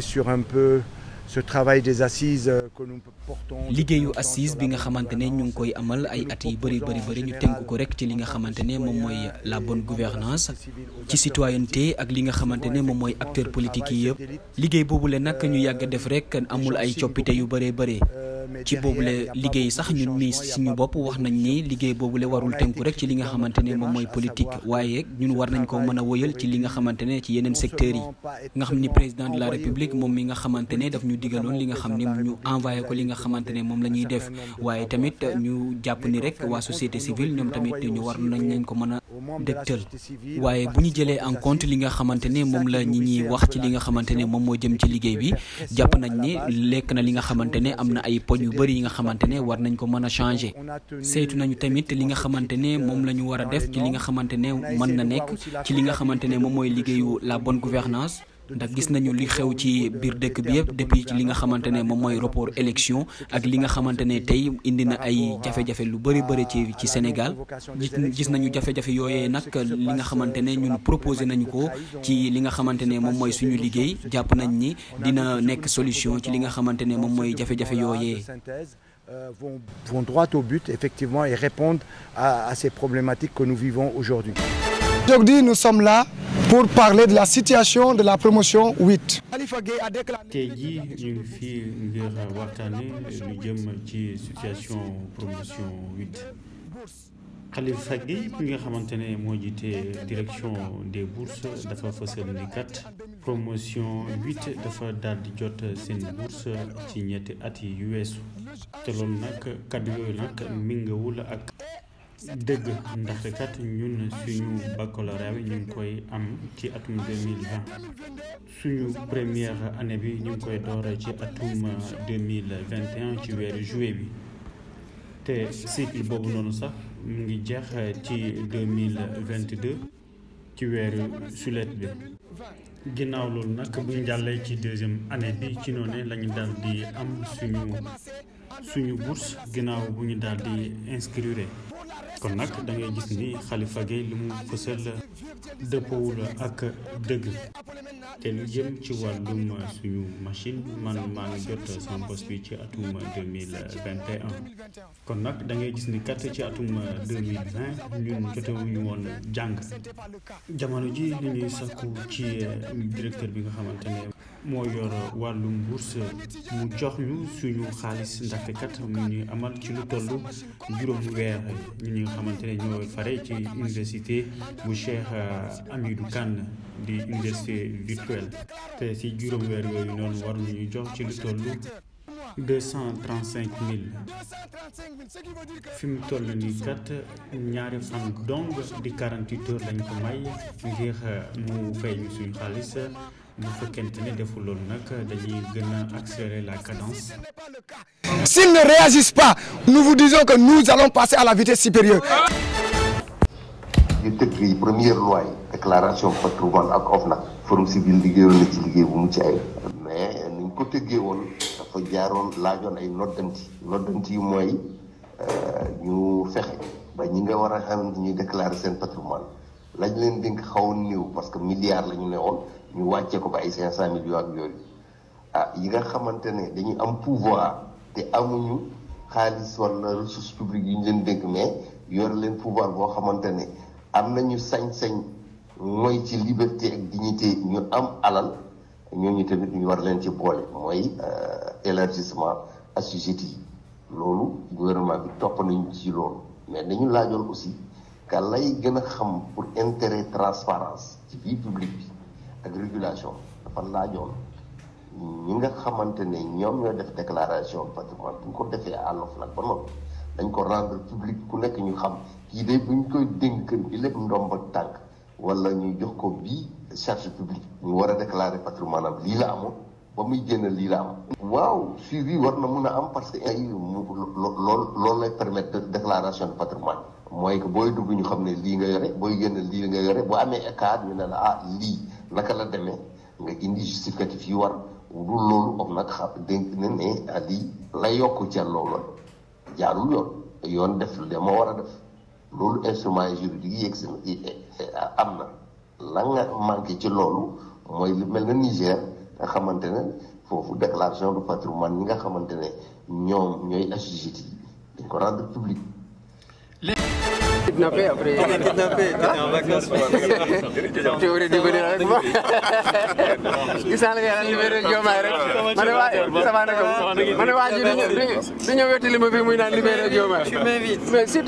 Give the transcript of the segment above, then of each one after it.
Sur un peu ce travail des assises que nous portons. liggéeyu assise bi nga xamante ne ñu ngi koy amal ay at yu bëri ñu tënk ko rek ci li nga xamante ne moom mooy la bonne gouvernance ci citoyenneté ak li nga xamante ne moom mooy acteurs politiques yi yëpp liggéey boobule nag ñu yàgg def rek amul ay coppite yu bëree ci boobule liggéey sax ñun mii suñu bopp wax nañ ni liggéey boobule warul tënku rek ci li nga xamante ne moom mooy politique waaye ñun war nañ ko mën a wëyal ci li nga xamante ne ci yeneen secteurs yi nga xam ni président de la république moom mi nga xamante ne daf ñu digaloon li nga xam ni ñu envoyé ko li nga xamante ne moom la ñuy def waaye tamit ñu jàpp ni rek waa société civile ñoom tamit ñu war nañ ko mën a dégtal waaye bu ñu jëlee en compte li nga xamante ne moom la ñi ñuy wax ci li nga xamante ne moom moo jëm ci liggéey bi jàpp nañ ni lekk na li nga xamante ne am na ay poñ yu bëri yi nga xamante ne war nañ ko mën a changer saytu nañu tamit li nga xamante ne moom la ñu war a def ci li nga xamante ne mën na nekk ci li nga xamante ne moom mooy liggéeyu la bonne gouvernance ndax gis nañu li xew ci biir dëkk bi yëpp depuis ci li nga xamante ne moom mooy report élection ak li nga xamante ne tey indi na ay jafe-jafe lu bëri ci Sénégal gis nañu jafe-jafe yooyee nag li nga xamante ne ñun proposé nañu ko ci li nga xamante ne moom mooy suñu liggéey jàpp nañ ni dina nekk solution ci li nga xamante ne moom mooy jafe-jafe yooyee. Vont droit au but effectivement et répondent à ces problématiques que nous vivons aujourd'hui. Aujourd'hui, nous sommes là pour parler de la situation de la promotion 8. tey jii ñu ngi fii ngir waxtaane lu jëm ci situation promotion 8 Khalifa Gueye bi nga xamante ne moo jiite direction des bourses dafa fësal ni kat promotion 8 dafa daal di jot seen bourse ci ñetti at yi yu weesu te loolu nag kàddu yooyu nag mingawul ak dëgg ndaxte kat ñun suñu baccalauréat bi ñu ngi koy am ci atum 2020 suñu première année bi ñu ngi koy door ci atum 2021 ci weeru juillet bi te cycle boobu noonu sax mu ngi jeex ci 2022 ci weeru sulet bi ginnaaw loolu nag bu ñu jàllee ci deuxième année bi ci noonu la ñu daal di am suñu bourse ginnaaw bu ñu daal di inscrire kon nag da ngay gis ni Khalifa Gueye li mu fësal dëppoowul ak dëgg te lu jëm ci wàllum suñu machine man maa ngi jot sama bos bi ci atum 2021 kon nag da ngay gis ni kat ci atum 2020 ñun jotewuñu woon jàng jamono ji li ñuy sakku ci directeur bi nga xamante ne moo yor wàllum bourse mu jox ñu suñu xaalis ndaxte kat mu ñuy amal ci lu toll juróom weer ñu nga xamante ne ñoo fare ci université bu Cheikh Hamidou Kane di université virtuelle te si juróom weer yooyu noonu war nañu jox ci lu toll 235 000 fi mu toll nii kat ñaari fan dong di 48 heures lañ ko may ngir mu fay ñu suñu xaalis bu fekkente ne deful loolu nag dañuy gën a accélérer la cadence. S'ils ne réagissent pas, nous vous disons que nous allons passer à la vitesse supérieure. ñu tëgg yi première loi yi déclaration patrimoine ak OFNAC forum civil liggéeyoon na ci liggéey bu mucc ayib mais ni ñu ko tëggee woon dafa jaaroon laajoon ay noddanti yi mooy ñu fexe ba ñi nga war a xam ñuy déclarer seen patrimoine lañ leen dénk xawoon néew parce que milliards la ñu ne woon ñu wàccee ko ba ay 500 millions ak yooyu yi nga xamante ne dañuy am pouvoir te amuñu xaalis wala ressources publiques yi ñu leen dénk mais yor leen pouvoir boo xamante ne am nañu sañ-sañ mooy ci liberté ak dignité ñu am alal ñooñu tamit ñu war leen ci boole mooy élargissement assujetti yi loolu gouvernement bi topp nañu ci loolu mais dañu laajoon aussi ka lay gën a xam pour intérêt transparence ci vie publique bi ak régulation dafa laajoon ñi nga xamante ne ñoom ñoo def déclaration patrimoine bu ñu ko defee à l'OFNAC ba noppi dañ ko rendre public ku nekk ñu xam kii de bu ñu koy dénk bi lépp ndomba tànk wala ñu jox ko bii charge publique ñu war a déclarer patrimoine am lii la amoon ba muy génn lii la am. waaw suivi war na mun a am parce que ay loolu lay permettre déclaration de patrimoine mooy que booy dugg ñu xam ne lii nga yore booy génn lii nga yore boo amee écart ñu ne la lii naka la demee nga indi justificatif yi war du loolu om nag xam dénk na ne lii la yokk ca loolu jaarul yoon def dama war a def loolu instrument juridique yi yegg si am na la nga manqué ci loolu mooy lu mel na Niger nga xamante ne foofu déclaration de patrimoine ñi nga xamante ne ñoom ñooy assujetti dañ ko rendre public. Kidnappé après. Kidnappé, t'étais en vacances. Tu aurais dû venir avec moi. Gis naa la nga libéré Diomaye rek. Ma ne waa ça va naka ma ne waa ji du ñëw wettali ma fii muy naan libéré Diomaye. Tu m'invites. Mais si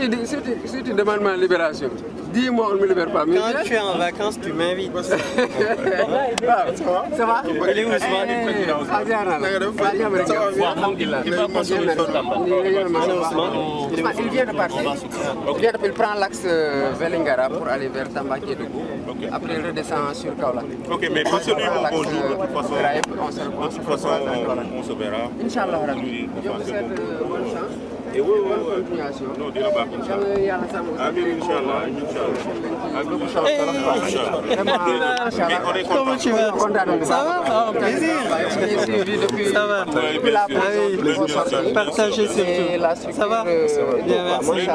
tu demandes ma libération, dis-moi on ne me libère pas. Mais quand tu es en vacances, tu m'invites. Ça va? Il est où Ousmane? Il vient de partir. Il prend l'axe Vélingara pour aller vers Tamba Kédougou. Okay. Après, il redescend sur Kaolack. Ok, mais passez-lui mon bonjour. De toute façon, on se verra. Inch'Allah, Rabbi. Je vous souhaite bonne chance. Et bonne continuation. Non, dis là-bas. Amin, Inch'Allah. Comment tu vas? Ça va? Plaisir. Ça va. Depuis la partagez surtout. Ça va? Bien, merci.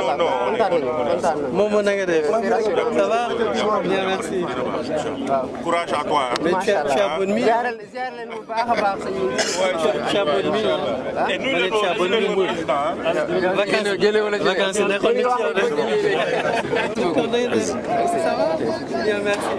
Momo Nagadef. Ça va? Bien, merci. Courage à toi. Mais tu as bonne mine. Tu as bonne mine. Tu as bonne mine. Vacances, ça va? Bien, merci.